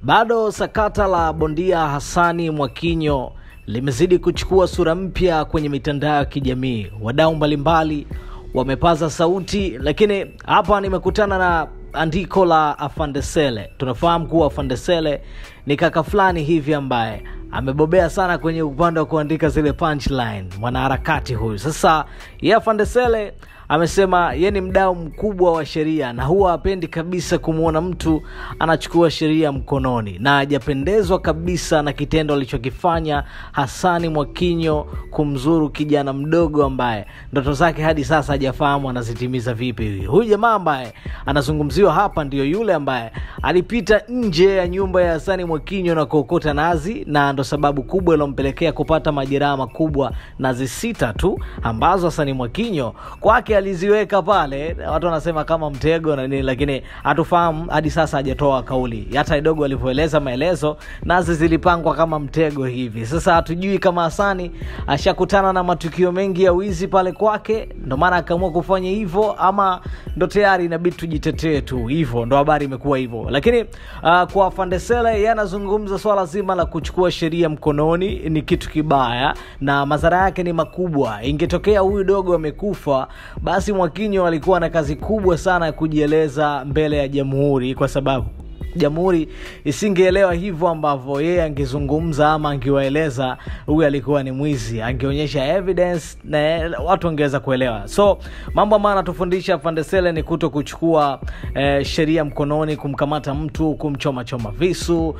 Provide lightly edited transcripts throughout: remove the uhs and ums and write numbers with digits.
Bado sakata la bondia Hasani Mwakinyo limezidi kuchukua sura mpya kwenye mitandao ya kijamii. Wadau mbalimbali wamepaza sauti, lakini hapa nimekutana na andiko la Afande Sele. Tunafahamu kuwa Afande Sele ni kaka fulani hivi ambaye amebobea sana kwenye upande wa kuandika zile punchline, mwanaharakati huyu. Sasa yeye Afande Sele amesema yeye ni mdau mkubwa wa sheria na huwa hapendi kabisa kumuona mtu anachukua sheria mkononi, na hajapendezwa kabisa na kitendo alichokifanya Hasani Mwakinyo kumzuru kijana mdogo ambaye ndoto zake hadi sasa hajafahamu anazitimiza vipi. Huyu jamaa ambaye anazungumziwa hapa ndiyo yule ambaye alipita nje ya nyumba ya Hasani Mwakinyo na kuokota nazi, na ndo sababu kubwa ilompelekea kupata majeraha makubwa, nazi 6 tu ambazo Hasani Mwakinyo kwake aliziweka pale. Watu wanasema kama mtego na nini, lakini hatufahamu hadi sasa hajatoa kauli. Hata idogo alivyoeleza maelezo, nazi zilipangwa kama mtego hivi. Sasa hatujui kama Hasani ashakutana na matukio mengi ya wizi pale kwake, ndo maana akaamua kufanya hivyo, ama ndo tayari inabidi tujitetee tu hivyo, ndo habari imekuwa hivyo. Lakini kwa Afande Sele, yeye anazungumza swala zima la kuchukua sheria mkononi ni kitu kibaya na madhara yake ni makubwa. Ingetokea huyu dogo amekufa, basi Mwakinyo alikuwa na kazi kubwa sana ya kujieleza mbele ya jamhuri, kwa sababu jamhuri isingeelewa hivyo ambavyo yeye angezungumza ama angewaeleza huyu alikuwa ni mwizi, angeonyesha evidence na watu wangeweza kuelewa. So mambo ambayo anatufundisha Afande Sele ni kuto kuchukua sheria mkononi, kumkamata mtu, kumchoma choma visu,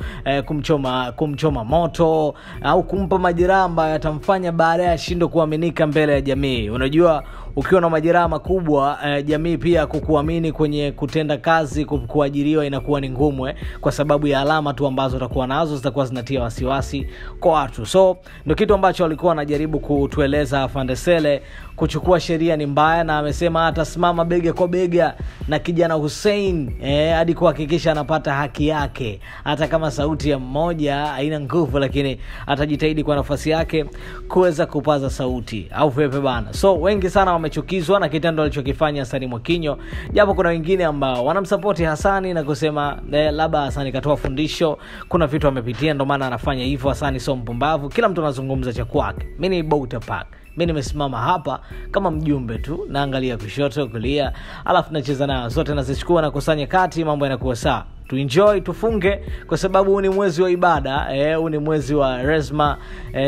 kumchoma moto au kumpa majeraha ambayo yatamfanya baadaye ashindwe kuaminika mbele ya jamii. Unajua, ukiwa na majeraha makubwa, jamii pia kukuamini kwenye kutenda kazi, kuajiriwa inakuwa ni ngumu, kwa sababu ya alama tu ambazo utakuwa nazo zitakuwa zinatia wasiwasi kwa watu. So ndio kitu ambacho alikuwa anajaribu kutueleza Afande Sele, kuchukua sheria ni mbaya, na amesema atasimama bega kwa bega na kijana Hussein hadi kuhakikisha anapata haki yake. Hata kama sauti ya mmoja haina nguvu, lakini atajitahidi kwa nafasi yake kuweza kupaza sauti, au vipi bana? So wengi sana wamechukizwa na kitendo alichokifanya Hasani Mwakinyo, japo kuna wengine ambao wanamsupport Hasani na kusema labda Hasani katoa fundisho, kuna vitu amepitia ndo maana anafanya hivyo, Hasani sio mpumbavu. Kila mtu anazungumza cha kwake. Mimi ni Bouta Park, mimi nimesimama hapa kama mjumbe tu, naangalia kushoto kulia, alafu nacheza nao zote, nazichukua na kusanya kati, mambo yanakuwa sawa. Tu enjoy, tufunge, kwa sababu huu ni mwezi wa ibada, huu ni mwezi wa Resma,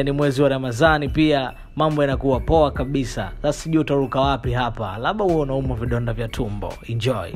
ni mwezi wa Ramadhani pia, mambo yanakuwa poa kabisa. Sasa sijui utaruka wapi hapa, labda uone unaumwa vidonda vya tumbo. Enjoy.